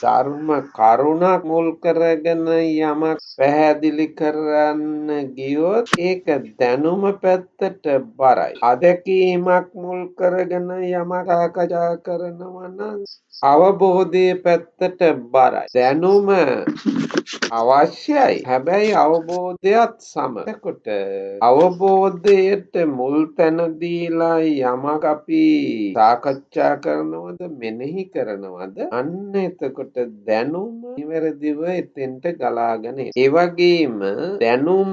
ධර්ම කරුණක් මුල් කරගෙන යමක් පැහැදිලි කරන්න ගියොත් ඒක දැනුම පැත්තට බරයි. අදැකීමක් මුල් කරගෙන යමක් සාකච්ඡා කරනවා නම් අවබෝධයේ පැත්තට බරයි. දැනුම අවශ්‍යයි. හැබැයි අවබෝධයත් සම. එතකොට අවබෝධයට මුල් තැන දීලා යමක් අපි සාකච්ඡා කරනවද මෙනෙහි කරනවද, අන්න එතකොට දැනුම නිවැරදිව එතෙන්ට ගලාගෙන එනවා. ඒ වගේම දැනුම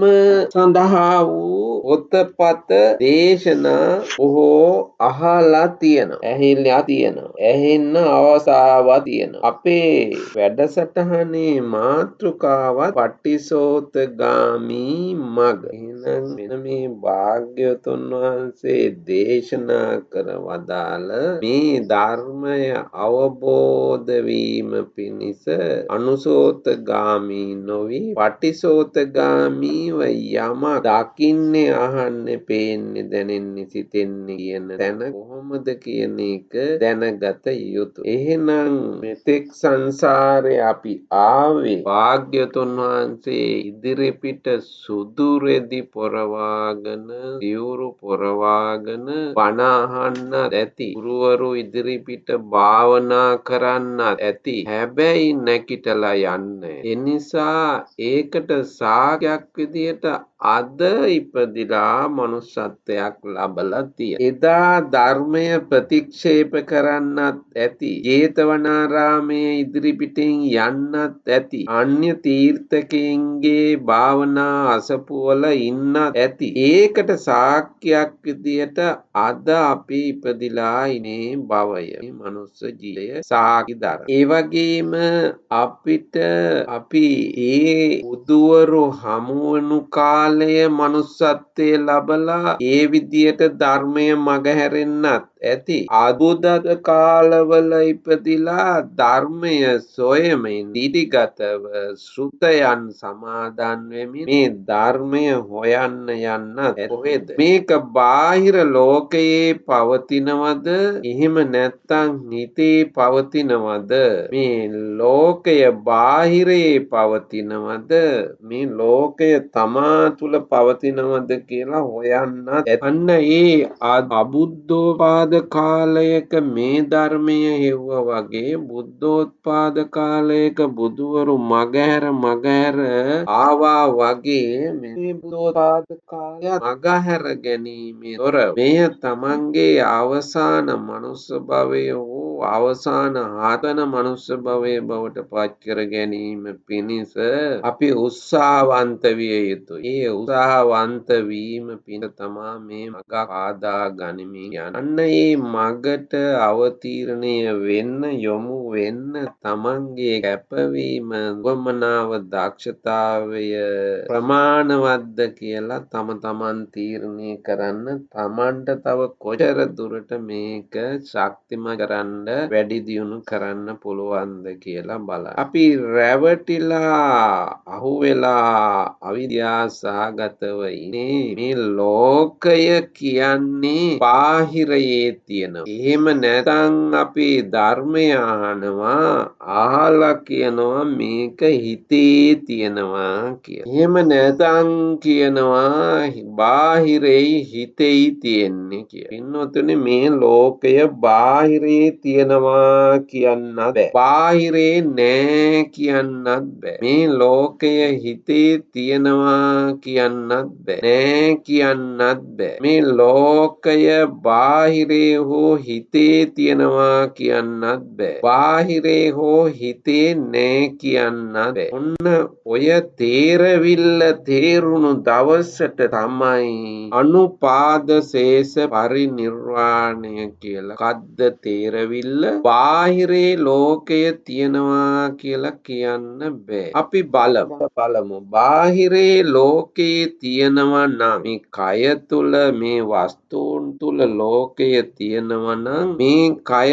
සඳහා වූ පොතපත දේශනා බොහෝ අහලා තියෙනවා, ඇහිලා තියෙනවා, ඇහෙන්න අවස්ථාවක් තියෙනවා. අපේ වැඩසටහනේ මාතෘකාවත් පටිසෝතගාමී මග. එහෙනම් මෙන්න මේ භාග්‍යවතුන් වහන්සේ දේශනා කර වදාළ මේ ධර්මය අවබෝධ වීම පිණිස අනුසෝතගාමී නොවි පටිසෝතගාමීව යමක් දකින්නේ, අහන්නේ, පේන්නේ, දැනෙන්නේ, සිතෙන්නේ කියන තැන කොහොමද කියන එක දැනගත යුතුය. එහෙනම් මෙතෙක් සංසාරේ අපි ආවේ භාග්‍යවතුන් වහන්සේ ඉදිරිපිට සුදු රෙදි පොරවාගෙන, සිවුරු පොරවාගෙන බණ අහන්න ඇති, ගුරුවරු ඉදිරිපිට භාවනා කරන්න ඇති. හැබැයි නැගිටලා යන්නේ. එනිසා ඒකට සාක්ෂියක් විදියට අද ඉපදිලා මනුස්සත්වයක් ලබලා තියෙනවා. එදා ධර්මය ප්‍රතික්ෂේප කරන්නත් ඇති, ජේතවනාරාමයේ ඉදිරිපිටින් යන්නත් ඇති, අන්‍ය තීර්ථකයින්ගේ භාවනා අසපුවල ඉන්නත් ඇති. ඒකට සාක්ෂියක් විදියට අද අපි ඉපදිලා ඉන්නේ භවය, මේ මනුස්ස ජීවිතය සාක්ෂි දරන. ඒ වගේම අපිට අපි ඒ බුදුවරු හමුවනු කාලය මනුස්සත්වයේ ලබලා ඒ විදියට ධර්මය මගහැරෙන්නත් ඇති. අබුද්ධ කාලවල ඉපදිලා ධර්මය සොයමින් දිටිගතව ශ්‍රුතයන් සමාදන් වෙමින් මේ ධර්මය හොයන්න යන්නත් කොහෙද? මේක බාහිර ලෝකයේ පවතිනවද? එහෙම නැත්නම් හිතේ පවතිනවද? මේ ලෝකය බාහිරයේ පවතිනවද? මේ ලෝකය තමා තුල පවතිනවද කියලා හොයන්නත්. අන්න ඒ අබුද්ධෝත්පාද කාලයක මේ ධර්මය හෙව්වා වගේ බුද්ධෝත්පාද කාලයක බුදුවරු මගහැර මගහැර ආවා වගේ මේ බුද්ධෝත්පාද කාලය මගහැර ගැනීමේ තොර මෙය තමන්ගේ අවසාන මනුස්ස භවය හෝ අවසාන හතන මනුස්ස භවය බවට පත් කර ගැනීම පිණිස අපි උත්සාහවන්ත විය යුතුයි. ඒ උත්සාහවන්ත වීම පිණිස තමා මේ මග පාදා ගනිමින් යන. අන්න ඒ මගට අවතීර්ණය වෙන්න යොමු වෙන්න තමන්ගේ කැපවීම, උවමනාව, දක්ෂතාවය ප්‍රමාණවත්ද කියලා තම තමන් තීරණය කරන්න. තමන්ට තව කොච්චර දුරට මේක ශක්තිමත් කරන්න, වැඩි දියුණු කරන්න පුළුවන්ද කියලා බලන්න. අපි රැවටිලා අහුවෙලා අවිද්‍යා සහගතව ඉන්නේ මේ ලෝකය කියන්නේ බාහිරයේ තියෙනවා. එහෙම නැත්නම් අපි ධර්මය අහනවා, අහලා කියනවා මේක හිතේ තියෙනවා කියලා. එහෙම නැත්නම් කියනවා බාහිරේ හිතේ තියෙන්නේ කියලා. පින්වතුනි, මේ ලෝකය බාහිරේ තියෙනවා කියන්නත් බෑ, බාහිරේ නෑ කියන්නත් බෑ. මේ ලෝකය හිතේ තියෙනවා කියන්නත් බෑ, නෑ කියන්නත් බෑ. මේ ලෝකය බාහිරේ හෝ හිතේ තියෙනවා කියන්නත් බෑ, බාහිරේ හෝ හිතේ නෑ කියන්නත් බෑ. ඔන්න ඔය තේරවිල්ල තේරුණු දවසට තමයි අනුපාදශේෂ පරිනිර්වාණය කියලා. කද්ද තේරවිල්ල? බාහිරේ ලෝකය තියෙනවා කියලා කියන්න බෑ. අපි බලමු. බාහිරේ ලෝකේ තියෙනවා නම්, මේ කය තුල මේ වස්තුන් තුල ලෝකය තියෙනවා නම්, මේ කය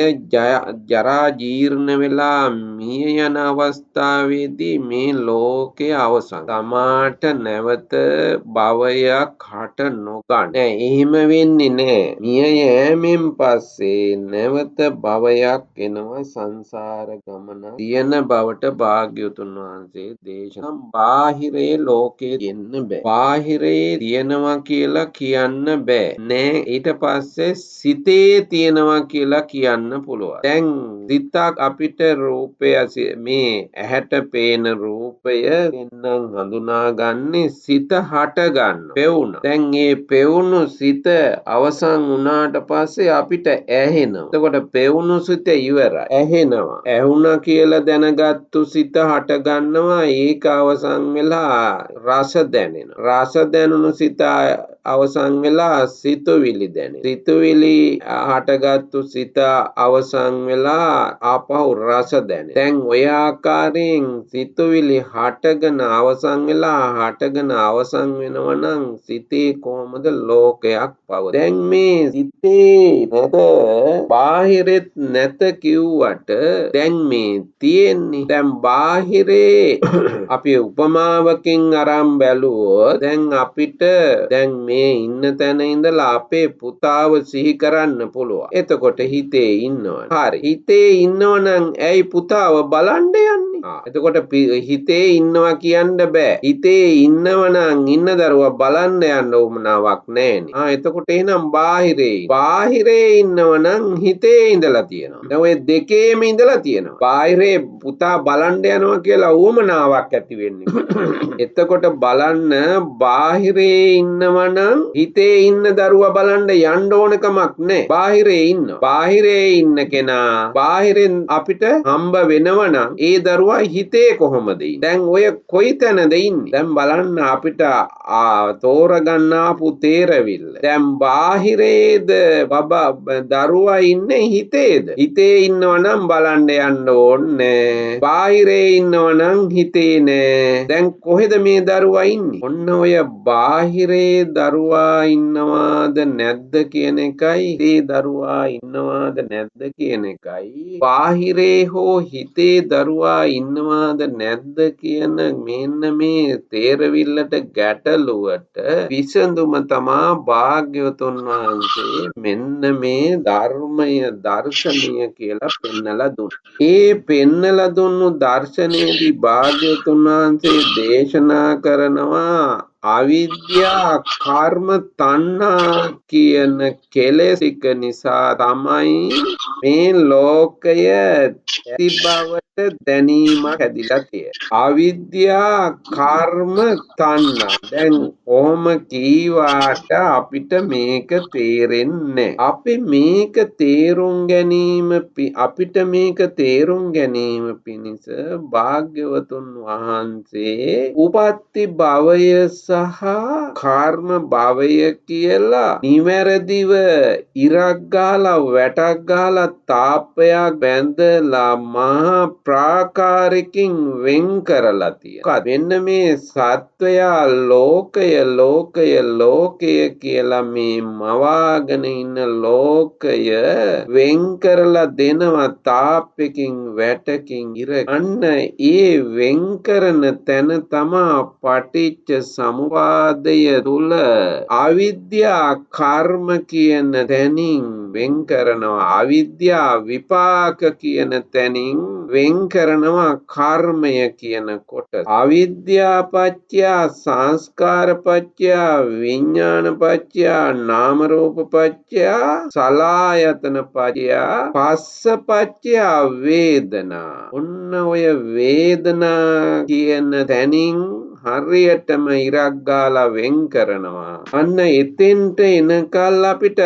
ජරා ජීර්ණ වෙලා මිය යන අවස්ථාවේදී මේ ලෝකය අවසන්. තමාට නැවත භවයක් හට නොගන්න. නෑ, එහෙම වෙන්නේ නෑ. මිය යෑමෙන් පස්සේ නැවත භවයක් එනවා, සංසාර ගමන තියෙන බවට භාග්‍යවතුන් වහන්සේ දේශනා. බාහිරේ ලෝකේ තියෙන්න බෑ. බාහිරේ තියෙනවා කියලා කියන්න බෑ. නෑ, ඊට පස්සේ සිතේ තියෙනවා කියලා කියන්න පුළුවන්. දැන් සිතක් අපිට රූපය, මේ ඇහැට පේන රූපය එන්නම් හඳුනාගන්නේ සිත හට ගන්න. පෙවුන. දැන් මේ පෙවුණු සිත අවසන් වුණාට පස්සේ අපිට ඇහෙනවා. එතකොට පෙවුණු සිත ඉවරයි. ඇහෙනවා. ඇහුණා කියලා දැනගත්තු සිත හට ගන්නවා. ඒක අවසන් වෙලා රස දැනෙනවා. රස දැනුණු සිත අවසන් වෙලා සිතුවිලි දැනෙනවා. සිතුවිලි හටගත්තු සිත අවසන් වෙලා ආපහු රස දැනෙනවා. දැන් ඔය ආකාරයෙන් සිතුවිලි හටගෙන අවසන් වෙලා හටගෙන අවසන් වෙනවා නම් සිතේ කොහොමද ලෝකයක් පවතින්නේ? දැන් මේ සිතේ නැත, බාහිරෙත් නැත කිව්වට දැන් මේ තියෙන්නේ. දැන් බාහිරේ අපි උපමාවකින් අරන් බැලුවොත් දැන් අපිට දැන් මේ ඉන්න තැන ඉඳලා අපේ පුතාව සිහි කරන්න පුළුවන්. එතකොට හිතේ ඉන්නවනේ. හරි. හිතේ ඉන්නවනම් ඇයි පුතාව බලන්න යන්නේ? එතකොට හිතේ ඉන්නවා කියන්න බෑ. හිතේ ඉන්නවනම් ඉන්න දරුවා බලන්න යන්න උවමනාවක් නෑනේ. එතකොට එහෙනම් බාහිරේ. බාහිරේ ඉන්නවනම් හිතේ ඉඳලා තියෙනවා. දැන් ඔය දෙකේම ඉඳලා තියෙනවා. බාහිරේ පුතා බලන්න යනවා කියලා උවමනාවක් ඇති වෙන්නේ. එතකොට බලන්න බාහිරේ ඉන්නවනම් හිතේ ඉන්න දරුවා බලන්න යන්න ඕන කමක් නෑ. බාහිරේ ඉන්නවා. බාහිරේ ඉන්න කෙනා බාහිරෙන් අපිට හම්බ වෙනවනම් ඒ දරුවා හිතේ කොහොමද ඉන්නේ? දැන් ඔය කොයි තැනද ඉන්නේ? දැන් බලන්න අපිට තෝරගන්න ආපු තේරවිල්ල. දැන් බාහිරේද බබා දරුවා ඉන්නේ හිතේද? හිතේ ඉන්නවනම් බලන්න යන්න ඕනේ. බාහිරේ ඉන්නවනම් හිතේ නෑ. දැන් කොහෙද මේ දරුවා ඉන්නේ? ඔන්න ඔය බාහිරේ දරුවා ඉන්නවාද නැද්ද කියන එකයි, හිතේ දරුවා ඉන්නවාද නැද්ද කියන එකයි, බාහිරේ හෝ හිතේ දරුවා ඉන්නවාද නැද්ද කියන මෙන්න මේ තේරවිල්ලට ගැටලුවට විසඳුම තමා භාග්‍යවතුන් වහන්සේ මෙන්න මේ ධර්මය දර්ශනය කියලා පෙන්නලා දුන්නා. ඒ පෙන්නලා දුන්නු දර්ශනයේදී භාග්‍යවතුන් වහන්සේ දේශනා කරනවා අවිද්‍යා කර්ම තණ්හා කියන කෙලෙස් ටික නිසා තමයි මේ ලෝකය ඇති බවට දැනීමක් හැදිලා තියෙන්නේ. අවිද්‍යා කර්ම තණ්හා. දැන් කොහොම කීවාට අපිට මේක තේරෙන්නේ නැහැ. අපි මේක තේරුම් ගැනීම අපිට මේක තේරුම් ගැනීම පිණිස භාග්‍යවතුන් වහන්සේ උපත්ති භවය සහ කර්ම භවය කියලා නිවැරදිව ඉරක් ගහලා වැටක් ගහලා තාප්පයක් බැඳලා මහා ප්‍රාකාරකින් වෙන් කරලා තියෙනවා. මෙන්න මේ සත්වයා ලෝකය ලෝකය ලෝකය කියලා මේ මවාගෙන ඉන්න ලෝකය වෙන් කරලා දෙනවා තාප්පකින් වැටකින් ඉර. අන්න ඒ වෙන් කරන තැන තමා පටිච්ච සමුප්පාදය තුල අවිද්‍යා කර්ම කියන තැනින් වෙන් කරනවා. අවිද්‍යා විපාක කියන තැනින් වෙන් කරනවා කර්මය කියන කොටස. අවිද්‍යා පත්‍ය සංස්කාර පත්‍ය විඥාන පත්‍ය නාම රූප පත්‍ය සලායතන පත්‍ය පස්ස පත්‍ය වේදනා. ඔන්න ඔය වේදනා කියන තැනින් හරියටම ඉරක් ගාලා වෙන් කරනවා. අන්න එතෙන්ට එනකල් අපිට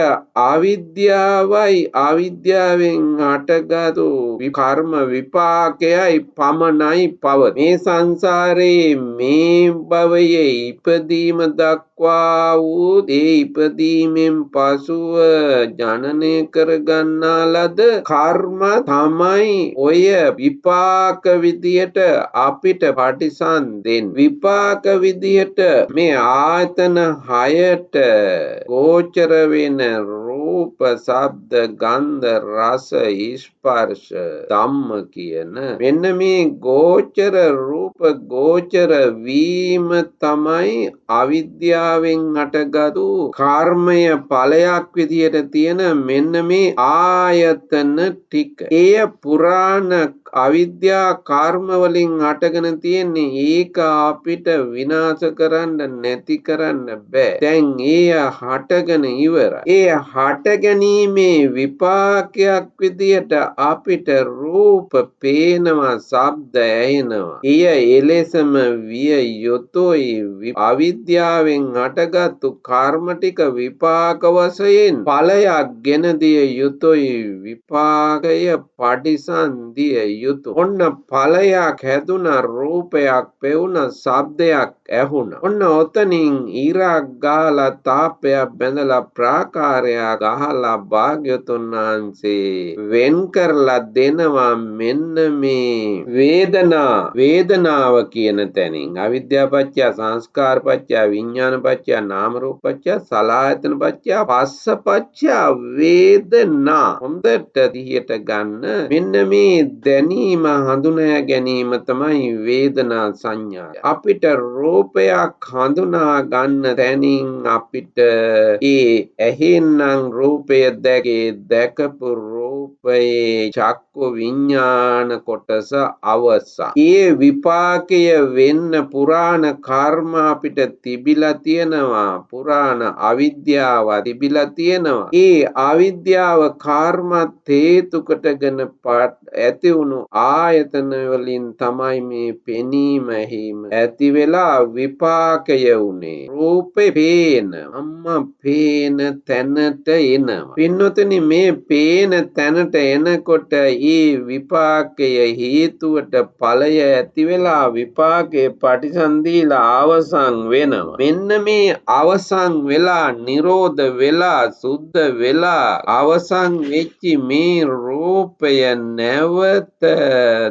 අවිද්‍යාවයි අවිද්‍යාවෙන් හටගත්තු කර්ම විපාකයයි පමණයි පවතින්නේ. මේ සංසාරේ මේ භවයේ ඉපදීම දක්වා දක්වා වූ ඒ ඉපදීමෙන් පසුව ජනනය කරගන්නා ලද කර්ම තමයි ඔය විපාක විදියට අපිට පටිසන්ධෙන් විපාක විදියට මේ ආයතන හයට ගෝචර වෙන රූප, ශබ්ද, ගන්ධ, රස, ස්පර්ශ, ධම්ම කියන මෙන්න මේ ගෝචර රූප ගෝචර වීම තමයි අවිද්‍යාවෙන් හටගත්තු කර්මය ඵලයක් විදියට තියෙන මෙන්න මේ ආයතන ටික. එය පුරාණ අවිද්‍යා කර්ම වලින් හටගෙන තියෙන්නේ. ඒක අපිට විනාශ කරන්න නැති කරන්න බෑ. දැන් එය හටගෙන ඉවරයි. ඒ හට ගැනීමේ විපාකයක් විදියට අපිට රූප පේනවා, ශබ්ද ඇහෙනවා. එය එලෙසම විය යුතුයි. අවිද්‍යාවෙන් හටගත්තු කර්ම ටික විපාක වශයෙන් ඵලයක් ගෙන දිය යුතුයි. විපාකය පටිසන්ධිය යුතු. ඔන්න ඵලයක් හැදුනා, රූපයක් පෙවුනා, ශබ්දයක් ඇහුණා. ඔන්න ඔතනින් ඉරක් ගාලා තාපයක් බැඳලා ප්‍රාකාරයක් ගහලා භාග්‍යවතුන් වහන්සේ වෙන් කරලා දෙනවා මෙන්න මේ වේදනාව කියන තැනින්. අවිද්‍යාව පත්‍ය සංස්කාර පත්‍ය විඥාන පත්‍ය නාම රූප පත්‍ය සලආයතන පත්‍ය පස්ස පත්‍ය වේදනා. හොඳට දිහට ගන්න මෙන්න මේ දැනීම හඳුනා ගැනීම තමයි වේදනා සංඥා. අපිට රූපයක් හඳුනා ගන්න තැනින් අපිට ඒ ඇහෙන්නම් රූපය දැකේ, දැකපු රූපයේ චක්කු විඥාන කොටස අවසන්. ඒ විපාකය වෙන්න පුරාණ කර්ම අපිට තිබිලා තියෙනවා, පුරාණ අවිද්‍යාව තිබිලා තියෙනවා. ඒ අවිද්‍යාව කර්මත් හේතු කොටගෙන ඇති වුණු ආයතන වලින් තමයි මේ පෙනීම ඇහිම ඇති වෙලා විපාකය වුනේ. රූපේ පේන, අම්මා පේන තැනට එනවා. පින්නොතනි මේ පේන තැනට එනකොට ඒ විපාකය හේතුවට ඵලය ඇති වෙලා විපාකේ පටිසන්ධිලා අවසන් වෙනවා. මෙන්න මේ අවසන් වෙලා නිරෝධ වෙලා සුද්ධ වෙලා අවසන් වෙච්චි මේ රූපය නැවත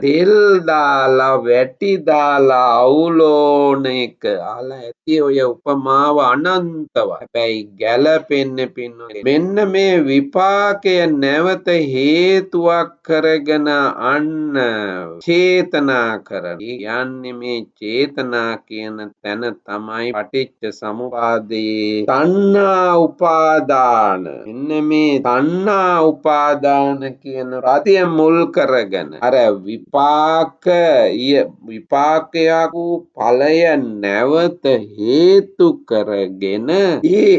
තෙල් දාලා වැටි දාලා අවුලෝන එක අහලා ඇති ඔය උපමාව අනන්තව. හැබැයි ගැලපෙන්නේ පින්නොතනි මෙන්න මේ විපාකය නැවත හේතුවක් කරගෙන අන්න චේතනා කරන. කියන්නේ මේ චේතනා කියන තැන තමයි පටිච්ච සමුප්පාදයේ තණ්හා උපාදාන. මෙන්න මේ තණ්හා උපාදාන කියන රතිය මුල් කරගෙන අර විපාකයක් වූ ඵලය නැවත හේතු කරගෙන ඒ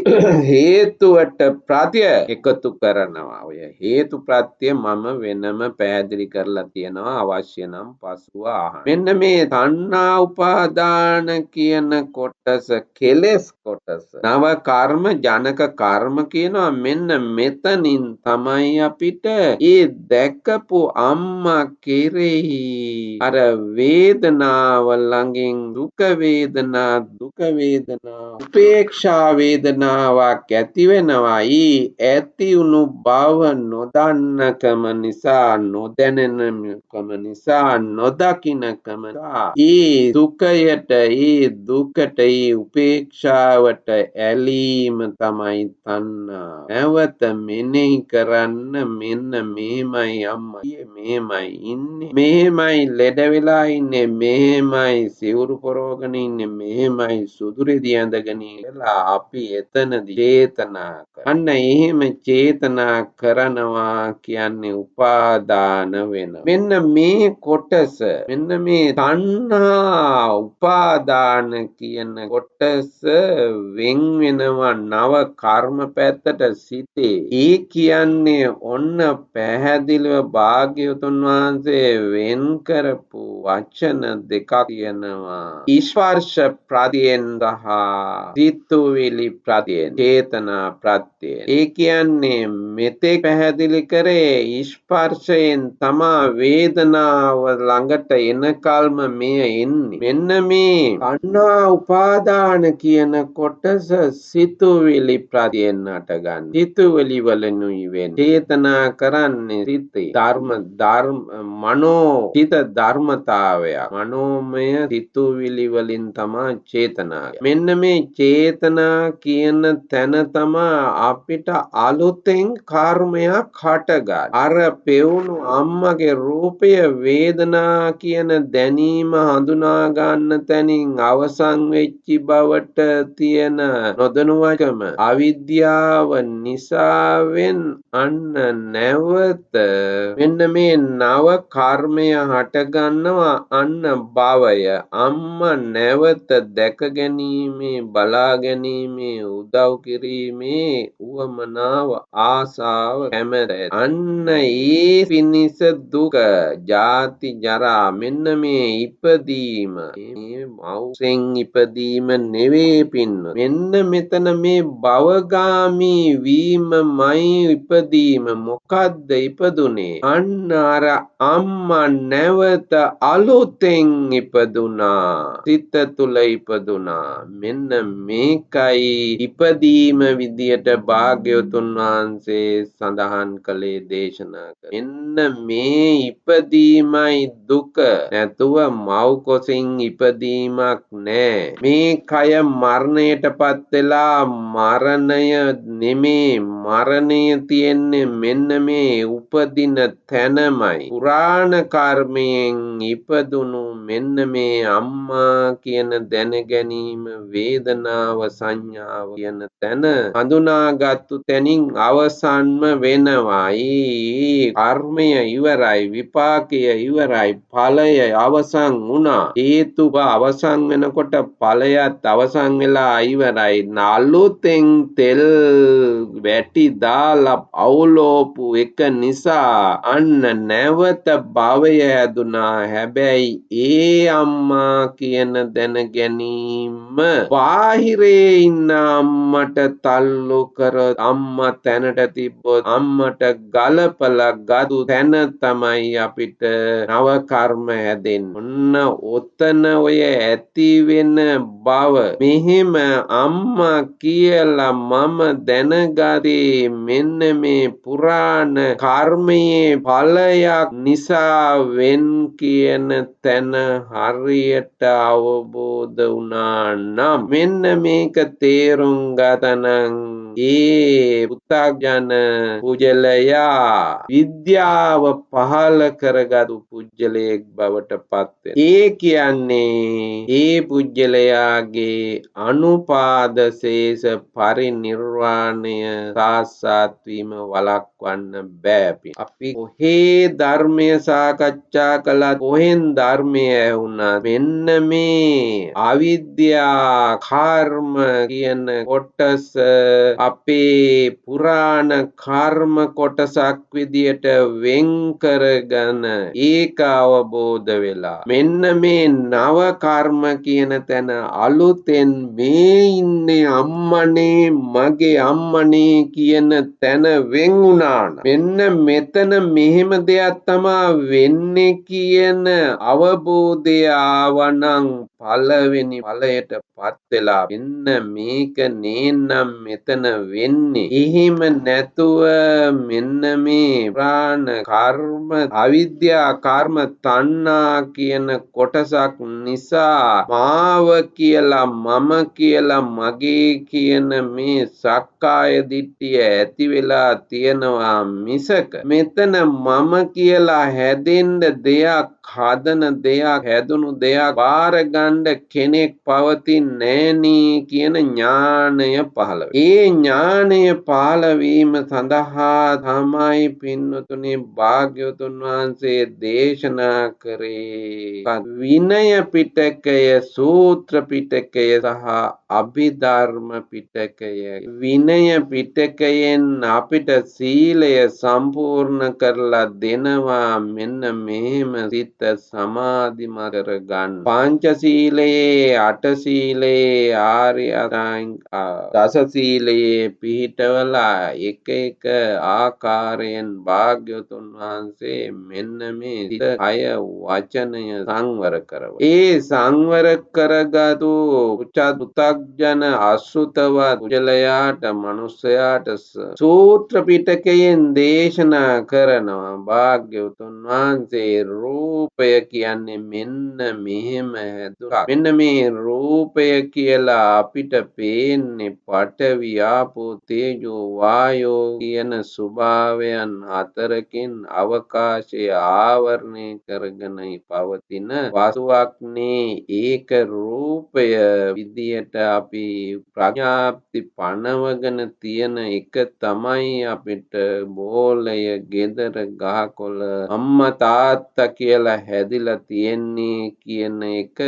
හේතුවට ප්‍රත්‍ය එකතු කරනවා. ඔය හේතු ප්‍රත්‍ය මම වෙනම පැහැදිලි කරලා තියෙනවා, අවශ්‍ය නම් පසුව අහන්න. මෙන්න මේ තණ්හා උපාදාන කියන කොටස කෙලෙස් කොටස, නව කර්ම ජනක කර්ම කියනවා. මෙන්න මෙතනින් තමයි අපිට ඒ දැකපු අම්මා කෙරෙහි අර වේදනාව ළඟින් දුක වේදනා, දුක වේදනා, උපේක්ෂා වේදනාවක් ඇති වෙනවා. ඒ ඇති වුණු බව නොදන්නකම නිසා, නොදැනෙනකම නිසා, නොදකින්නකම නිසා ඒ දුකයට, ඒ දුකට, ඒ උපේක්ෂාවට ඇලීම තමයි තණ්හා. නැවත මෙනෙහි කරන්න මෙන්න මෙහෙමයි අම්මා, මෙහෙමයි ඉන්නේ, මෙහෙමයි ලෙඩ වෙලා ඉන්නේ, මෙහෙමයි සිවුරු පොරවගෙන ඉන්නේ, මෙහෙමයි සුදු රෙදි ඇඳගෙන කියලා අපි එතනදී චේතනා කරනවා. අන්න එහෙම චේතනා කරනවා කියන්නේ උපාදාන වෙනවා. මෙන්න මේ කොටස, මෙන්න මේ තණ්හා උපාදාන කියන කොටස වෙන් වෙනවා නව කර්ම පැත්තට සිටේ. ඒ කියන්නේ ඔන්න පැහැදිලිව භාග්‍යවතුන් වහන්සේ වෙන් කරපු වචන දෙකක් තියෙනවා. ස්පර්ශ ප්‍රත්‍යයෙන් සහ සිතුවිලි ප්‍රත්‍යයෙන්, චේතනා ප්‍රත්‍යයෙන්. ඒ කියන්නේ මෙතෙක් පැහැදිලි කරේ ස්පර්ශය වශයෙන් තමා වේදනාව ළඟට එනකල්ම මෙය එන්නේ. මෙන්න මේ තණ්හා උපාදාන කියන කොටස සිතුවිලි ප්‍රතියෙන් හටගන්නේ. සිතුවිලි වලිනුයි වෙන්නේ. චේතනා කරන්නේ සිතේ ධර්ම ධර්ම මනෝ සිත ධර්මතාවයක්. මනෝමය සිතුවිලි වලින් තමා චේතනා. මෙන්න මේ චේතනා කියන තැන තමා අපිට අලුතෙන් කර්මයක් හටගන්නේ. අර පෙවුණු අම්මගේ රූපය වේදනා කියන දැනීම හඳුනා ගන්න තැනින් අවසන් වෙච්චි බවට තියෙන නොදැනුවත්කම අවිද්‍යාව නිසාවෙන් අන්න නැවත මෙන්න මේ නව කර්මය හටගන්නවා. අන්න භවය අම්මා නැවත දැක ගැනීමේ බලා ගැනීමේ උදව් කිරීමේ උවමනාව ආසාව කැමැත්ත. අන්න ඒ පිණිස දුක ජාති ජරා මෙන්න මේ ඉපදීම මේ මව්සෙන් ඉපදීම නෙවේ පින්න. මෙන්න මෙතන මේ භවගාමී වීමමයි ඉපදීම. මොකද්ද ඉපදුනේ? අන්න අර අම්මා නැවත අලුතෙන් ඉපදුනා. සිත තුල ඉපදුනා. මෙන්න මේකයි ඉපදීම විදියට භාග්‍යවතුන් වහන්සේ සඳහන් කළේ දේශනා කළේ. මෙන්න මේ ඉපදීමයි දුක. නැතුව මව් කොසින් ඉපදීමක් නෑ. මේ කය මරණයටපත් වෙලා මරණය නෙමේ, මරණය තියෙන්නේ මෙන්න මේ උපදින තැනමයි. පුරාණ කර්මයෙන් ඉපදුණු මෙන්න මේ අම්මා කියන දැන ගැනීම වේදනාව සංඥාව කියන තැන හඳුනාගත්තු තැනින් අවසන්ම වෙනවා. ඒ කර්මය ඉවරයි, විපාකය ඉවරයි, ඵලය අවසන් වුණා. හේතුව අවසන් වෙනකොට ඵලයත් අවසන් වෙලා ඉවරයි. අලුතෙන් තෙල් වැටි දාලා අවුලෝපු එක නිසා අන්න නැවත භවය හැදුනා. හැබැයි ඒ අම්මා කියන දැන ගැනීම බාහිරේ ඉන්න අම්මට තල්ලු කරොත්, අම්මා තැනට තිබ්බොත්, අම්මට ගලපලා ගත්තු තැන තමයි අපිට නව කර්ම හැදෙන්නේ. ඔන්න ඔතන ඔය ඇති වෙන බව මෙහෙම අම්මා කියලා මම දැනගත්තේ මෙන්න මේ පුරාණ කර්මයේ ඵලයක් නිසා වෙන් කියන තැන හරියට අවබෝධ වුණා නම්, මෙන්න මේක තේරුම් ගතනම් ඒ පුතග්ජන පුජලයා විද්‍යාව පහළ කරගත්තු පුජ්‍යලයෙක් බවට පත් වෙනවා. ඒ කියන්නේ ඒ පුජ්‍යලයාගේ අනුපාදශේෂ පරිනිර්වාණය සාක්ෂාත් වීම වළක්වන්න බෑ. අපි කොහේ ධර්මය සාකච්ඡා කළත්, කොහෙන් ධර්මය ඇහුණත් මෙන්න මේ අවිද්‍යා කර්ම කියන කොටස අපේ පුරාණ කර්ම කොටසක් විදියට වෙන් කරගෙන ඒක අවබෝධ වෙලා මෙන්න මේ නව කර්ම කියන තැන අලුතෙන් මේ ඉන්නේ අම්මනේ මගේ අම්මනේ කියන තැන වෙන් වුණා නම්, මෙන්න මෙතන මෙහෙම දෙයක් තමා වෙන්නේ කියන අවබෝධය ආවනම් පළවෙනි ඵලයට පත් වෙලා මෙන්න මේක නේනම් මෙතන වෙන්නේ. එහෙම නැතුව මෙන්න මේ ප්‍රාණ කර්ම අවිද්‍යා කර්ම තණ්හා කියන කොටසක් නිසා මාව කියලා මම කියලා මගේ කියන මේ සක්කාය දිට්ඨිය ඇති වෙලා තියෙනවා මිසක මෙතන මම කියලා හැදෙන්න දෙයක්, හදන දෙයක්, හැදුණු දෙයක් බාර ගන්න කෙනෙක් පවතින්නේ නෑනේ කියන ඥානය පහළ වේ. ඒ ඥානය පහළ වීම සඳහා තමයි පින්වතුනි භාග්‍යවතුන් වහන්සේ දේශනා කරේ විනය පිටකය, සූත්‍ර පිටකය සහ අභිධර්ම පිටකය. විනය පිටකයෙන් අපිට සීලය සම්පූර්ණ කරලා දෙනවා මෙන්න මෙහෙම සිත සමාධිමත් කරගන්න. පංචශීලයේ, අටශීලයේ, ආර්ය අෂ්ටාංග දස සීලයේ පිහිටවලා එක එක ආකාරයෙන් භාග්‍යවතුන් භාග්‍යවතුන් වහන්සේ මෙන්න මේ සිත, කය, වචනය සංවර කරව. ඒ සංවර කරගතු පුතග්ජන අසුතවත් කුජලයාට මනුස්සයාට සූත්‍ර පිටකයෙන් දේශනා කරනවා භාග්‍යවතුන් වහන්සේ රූපය කියන්නේ මෙන්න මෙහෙම හැදුනා. මෙන්න මේ රූපය කියලා අපිට පේන්නේ පඨවි, ආපෝ, තේජෝ, වායෝ කියන ස්වභාවයන් හතරකින් අවකාශය ආවරණය කරගෙන පවතින වස්තුවක් නේ. ඒක රූපය විදියට අපි ප්‍රඥාප්ති පනවගෙන තියෙන එක තමයි අපිට බෝලය, ගෙදර, ගහකොළ, අම්මා තාත්තා කියලා හැදිලා තියෙන්නේ කියන එක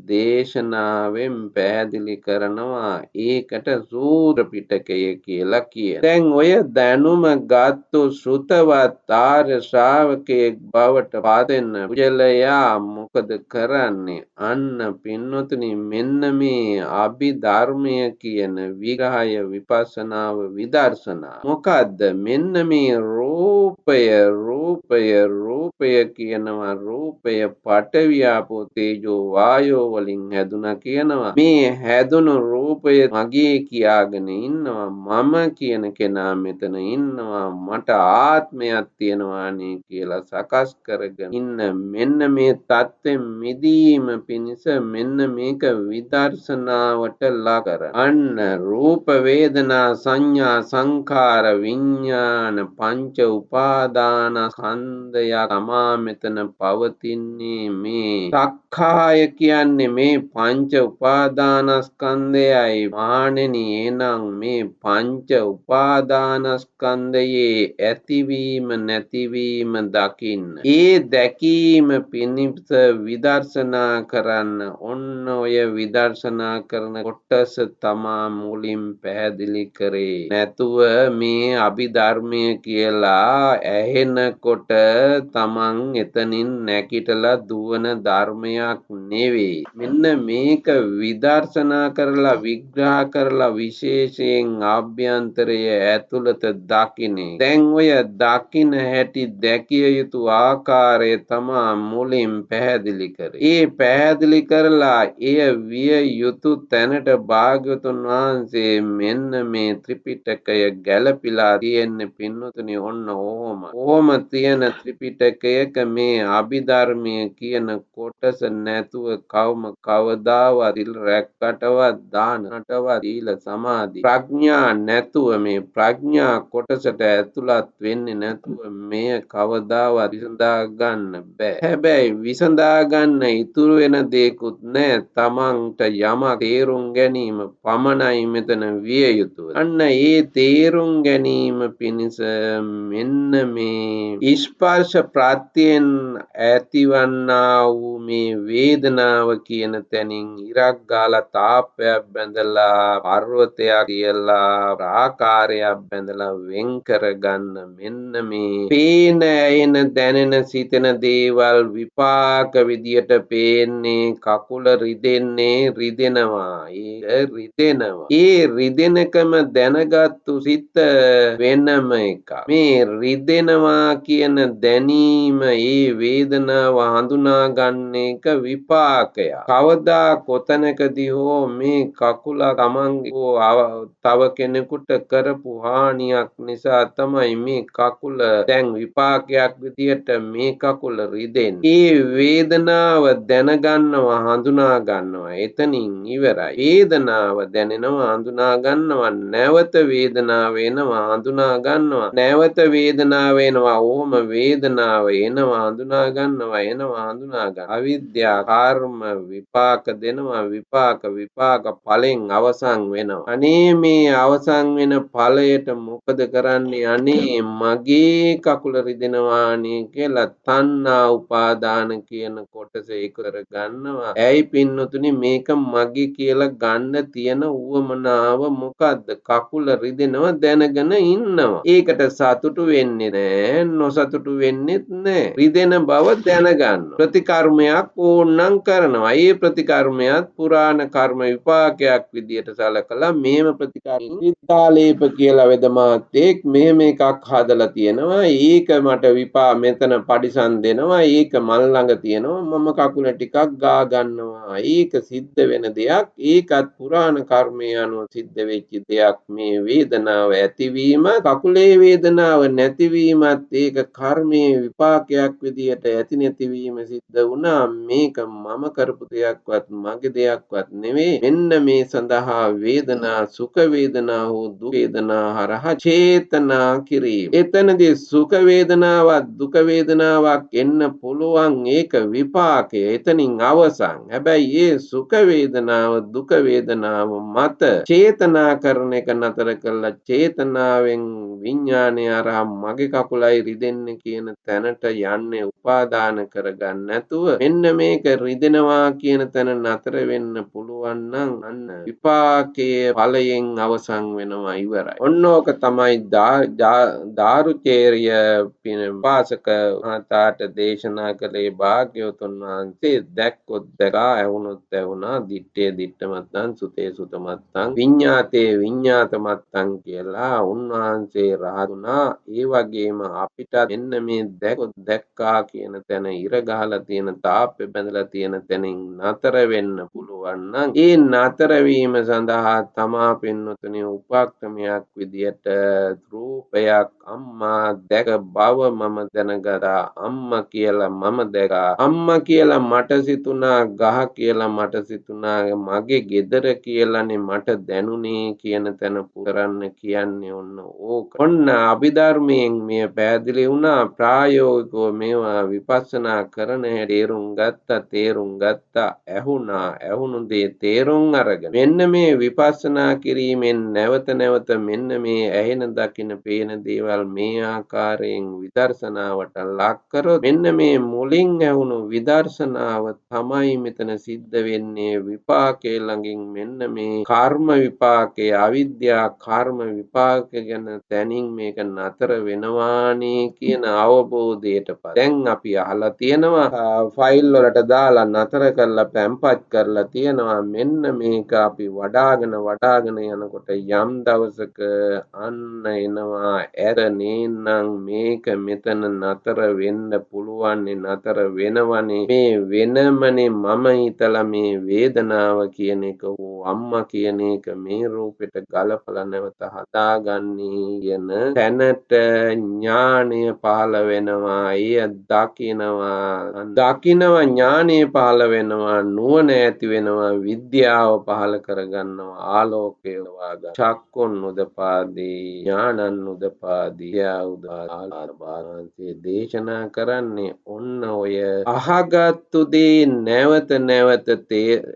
දේශනාවෙන් පැහැදිලි කරනවා. ඒකට සූත්‍ර පිටකය කියලා කියන. දැන් ඔය දැනුම ගත්තු ශ්‍රුතවත් ආර්ය ශ්‍රාවකයෙක් බවට පත් වෙන කුජලයා මොකද කරන්නේ? අන්න පින්වතුනි, මෙන්න මේ අභිධර්මය කියන විග්‍රහය, විපස්සනාව, විදර්ශනා මොකද්ද? මෙන්න මේ රූපය රූපය රූපය කියනවා. රූපය පඨවි, ආපෝ, තේජෝ, වායෝ වලින් හැදුනා කියනවා. මේ හැදුණු රූපය මගේ කියාගෙන ඉන්නවා. මම කියන කෙනා මෙතන ඉන්නවා. මට ආත්මයක් තියෙනවා නේ කියලා සකස් කරගෙන ඉන්න මෙන්න මේ තත්ත්වෙන් මිදීම පිණිස මෙන්න මේක විදර්ශනාවට ලක් කර. අන්න රූප, වේදනා, සංඥා, සංඛාර, විඥාන පංච උපාදාන ස්කන්ධය තමා මෙතන පවතින්නේ. මේ සක්කාය කියන්නේ මේ පංච උපාදානස්කන්ධයයි. මහණෙනි, එනම් මේ පංච උපාදානස්කන්ධයේ ඇතිවීම නැතිවීම දකින්න. ඒ දැකීම පිණිස විදර්ශනා කරන්න. ඔන්න ඔය විදර්ශනා කරන කොටස තමා මුලින් පැහැදිලි කරේ. නැතුව මේ අභිධර්මය කියලා ඇහෙනකොට තමන් එතනින් නැගිටලා දුවන ධර්මයක් නෙවෙයි. මෙන්න මේක විදර්ශනා කරලා විග්‍රහ කරලා විශේෂයෙන් ආභ්‍යන්තරය ඇතුළත දකින්නේ. දැන් ඔය දකින හැටි දැකිය යුතු ආකාරය තමා මුලින් පැහැදිලි කරේ. ඒ පැහැදිලි කරලා එය විය යුතු තැනට භාග්‍යවතුන් වහන්සේ මෙන්න මේ ත්‍රිපිටකය ගැලපිලා තියෙන්නේ පින්වතුනි. ඔන්න ඔහොම. ඔහොම තියෙන ත්‍රිපිටකයක මේ අභිධර්මය කියන කොටස නැතුව කවම කවදාවත් සිල් රැක්කටවත් දානටවත් සීල සමාධි ප්‍රඥා නැතුව, මේ ප්‍රඥා කොටසට ඇතුළත් වෙන්නේ නැතුව මෙය කවදාවත් විසඳා ගන්න බෑ. හැබැයි විසඳා ගන්න ඉතුරු වෙන දේකුත් නෑ. තමන්ට යමක් තේරුම් ගැනීම පමණයි මෙතන විය යුතුය. අන්න ඒ තේරුම් ගැනීම පිණිස මෙන්න මේ ස්පර්ශ ප්‍රත්‍යයෙන් ඇතිවන්නා වූ මේ වේදනාව කියන තැනින් ඉරක් ගාලා තාප්පයක් බැඳලා පර්වතයක් කියලා ආකාරයක් බැඳලා වෙන් කරගන්න මෙන්න මේ පේන, ඇයෙන, දැනෙන, සිතෙන දේවල් විපාක විදියට පේන්නේ. කකුල රිදෙන්නේ, රිදෙනවා. ඒක රිදෙනවා. ඒ රිදෙනකම දැනගත්තු සිත වෙනම එකක්. මේ රිදෙනවා කියන දැනීම, ඒ වේදනාව හඳුනා ගන්න එක විපාකයක්. කවදා කොතනකදී හෝ මේ කකුල තමන්ගේ හෝ තව කෙනෙකුට කරපු හානියක් නිසා තමයි මේ කකුල දැන් විපාකයක් විදියට මේ කකුල රිදෙන්නේ. ඒ වේදනාව දැනගන්නවා, හඳුනා ගන්නවා. එතනින් ඉවරයි. වේදනාව දැනෙනවා, හඳුනා ගන්නවා. නැවත වේදනාව එනවා, හඳුනා ගන්නවා. නැවත වේදනාව එනවා. ඕම වේදනාව එනවා, හඳුනා ගන්නවා, එනවා, හඳුනා ගන්නවා. අවිද්‍යා කර්ම විපාක දෙනවා. විපාක විපාක ඵලෙන් අවසන් වෙනවා. අනේ මේ අවසන් වෙන ඵලයට මොකද කරන්නේ? අනේ මගේ කකුල රිදෙනවා නේ කියලා තණ්හා උපාදාන කියන කොටස එකතු කර ගන්නවා. ඇයි පින්නතුනි මේක මගේ කියලා ගන්න තියෙන උවමනාව මොකද්ද? කකුල රිදෙනවා දැනගෙන ඉන්නවා. ඒකට සතුටු වෙන්නේ නෑ, නොසතුටු වෙන්නෙත් නෑ. රිදෙන බව දැනගන්නවා. ප්‍රතිකර්මයක් ඕනනම් කරනවා. ඒ ප්‍රතිකර්මයත් පුරාණ කර්ම විපාකයක් විදියට සලකලා මේම ප්‍රතිකර්ම විද්‍යාලේප කියලා වෙද මහත්තයෙක් මෙහෙම එකක් හදලා තියෙනවා. ඒක මට විපා මෙතන පරිසම් දෙනවා, ඒක මල් ළඟ තියෙනවා, මම කකුල ටිකක් ගා ගන්නවා. ඒක සිද්ධ වෙන දෙයක්. ඒකත් පුරාණ කර්මය අනුව සිද්ධ වෙච්ච දෙයක්. මේ වේදනාව ඇතිවීම, කකුලේ වේදනාව නැතිවීමත් ඒක කර්මයේ විපාකයක් විදියට ඇති නැතිවීම සිද්ධ වුණා. මේක මම කරපු දෙයක්වත් මගේ දෙයක්වත් නෙවෙයි. මෙන්න මේ සඳහා වේදනා, සුඛ වේදනා හෝ දුක් වේදනා හරහා චේතනා කිරීම. එතනදී සුඛ වේදනාවක් දුක වේදනාවක් එන්න පුළුවන්. ඒක විපාකය. එතනින් අවසන්. හැබැයි ඒ සුඛ වේදනාව දුක වේදනාව මත චේතනා කරන එක නතර කළා. චේතනාවෙන් විඥානය හරහා මගේ කකුලයි රිදෙන්නේ කියන තැනට යන්නේ උපාදාන කරගන්න නැතුව මෙන්න මේක රිදෙනවා කියන තැන නතර වෙන්න පුළුවන් නම් අන්න විපාකයේ ඵලයෙන් අවසන් වෙනවා, ඉවරයි. ඔන්න ඕක තමයි දාරුචේරිය උපාසක මහතාට දේශනා කළේ භාග්‍යවතුන් වහන්සේ. දැක්කොත් දැකා, ඇහුනොත් ඇහුණා, දිත්තේ දිත්තමත්තං, සුතේ සුතමත්තං, විඤ්ඤාතේ විඤ්ඤාතමත්තං කියලා උන්වහන්සේ රහත් වුණා. ඒ වගේම අපිට මෙන්න මේ දැක්කොත් දැක්කා කියන තැන, ඉර ගහලා තියෙන තාප්පේ බැඳලා තියෙන තැනින් නතර වෙන්න පුළුවන් නම් ඒ නතර වීම සඳහා තමා පින්වතුනි උපක්‍රමයක් විදියට රූපයක් අම්මා දැක බව මම දැනගත්තා, අම්මා කියලා මම දැකා, අම්මා කියලා මට සිතුණා, ගහ කියලා මට සිතුණා, මගේ ගෙදර කියලානේ මට දැනුනේ කියන තැන පුරන්න කියන්නේ ඔන්න ඕක. ඔන්න අභිධර්මයෙන් මෙය පැහැදිලි වුණා. ප්‍රායෝගිකව මේවා විපස්සනා කරන හැටි තේරුම් ගත්තා, ඇහුණා, ඇහුණු දේ තේරුම් අරගෙන මෙන්න මේ විපස්සනා කිරීමෙන් නැවත නැවත මෙන්න මේ ඇහෙන දකින පේන දේවල් මේ ආකාරයෙන් විදර්ශනාවට ලක් කරොත් මෙන්න මේ මුලින් ඇහුණු විදර්ශනාව තමයි මෙතන සිද්ධ වෙන්නේ. විපාකයේ ළඟින් මෙන්න මේ කර්ම විපාකයේ, අවිද්‍යා කර්ම විපාක ගැන තැනින් මේක නතර වෙනවානේ කියන අවබෝධයට පත්. දැන් අපි අහලා තියෙනවා, ෆයිල් වලට දාලා නතර කරලා පැම්පත් කරලා තියෙනවා. මෙන්න මේක අපි වඩාගෙන වඩාගෙන යනකොට යම් දවසක අන්න එනවා ඇර නේනම් මේක මෙතන නතර වෙන්න පුළුවන්නේ, නතර වෙනවනේ, මේ වෙනමනේ මම හිතලා මේ වේදනාව කියන එක හෝ අම්මා කියන එක මේ රූපෙට ගලපලා නැවත හදාගන්නේ කියන තැනට ඥානය පහළ වෙනවා. එය දකිනවා, දකිනවා, ඥානය පහළ වෙනවා, නුවණ ඇති වෙනවා, විද්‍යාව පහළ කරගන්නවා, ආලෝකය වාගා චක්කුන් උදපාදී, ඥානං උදපාදී උදාපාදී දේශනා කරන්නේ ඔන්න ඔය අහගත්තු දේ නැවත නැවත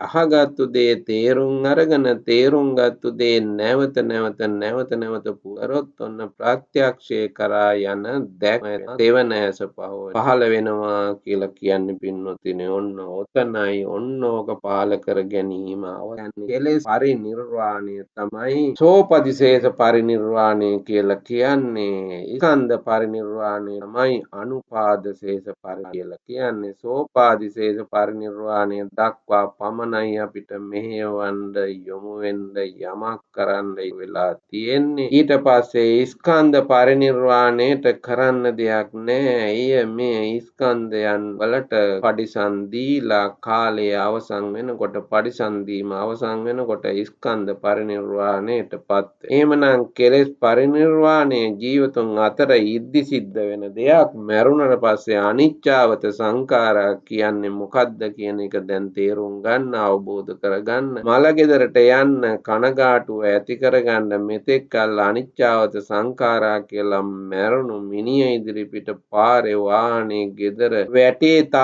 අහගත්තු දේ තේරුම් අරගෙන තේරුම් ගත්තු දේ නැවත නැවත නැවත නැවත පුරොත් ඔන්න ප්‍රත්‍යක්ෂය කරා යන දැක්ම දෙවන ඇස පහළ වෙනවා කියලා කියන්නේ පින්වත්නි. ඔන්න ඔතනයි ඔන්න ඕක පහළ කර ගැනීම අවසන් කෙලෙස් පරිනිර්වාණය තමයි සෝපදිශේෂ පරිනිර්වාණය කියලා කියන්නේ. ස්කන්ධ පරිනිර්වාණය තමයි අනුපාදශේෂ පරි කියලා කියන්නේ. සෝපාදිශේෂ පරිනිර්වාණය දක්වා පමණයි අපිට මෙහෙයවන්න යොමු වෙන්න යමක් කරන්න වෙලා තියෙන්නේ. ඊට පස්සේ ස්කන්ධ පරිනිර්වාණයට කරන්න දෙයක් නෑ. එය මේ ස්කන්ධයන් වලට පරිසම් දීලා කාලය අවසන් වෙනකොට, පරිසම් දීම අවසන් වෙනකොට ස්කන්ධ පරිනිර්වාණයට පත්. එහෙමනම් කෙලෙස් පරිනිර්වාණය ජීවතුන් අතර ඉද්දි සිද්ධ වෙන දෙයක්. මැරුණට පස්සේ අනිච්චාවත සංඛාරා කියන්නේ මොකද්ද කියන එක දැන් තේරුම් ගන්න, අවබෝධ කරගන්න, මල ගෙදරට යන්න කනගාටුව ඇති කරගන්න. මෙතෙක් කල් අනිච්චාවත සංඛාරා කියලා මැරුණු මිනිය ඉදිරිපිට පාරේ වාහනේ ගෙදර වැටේ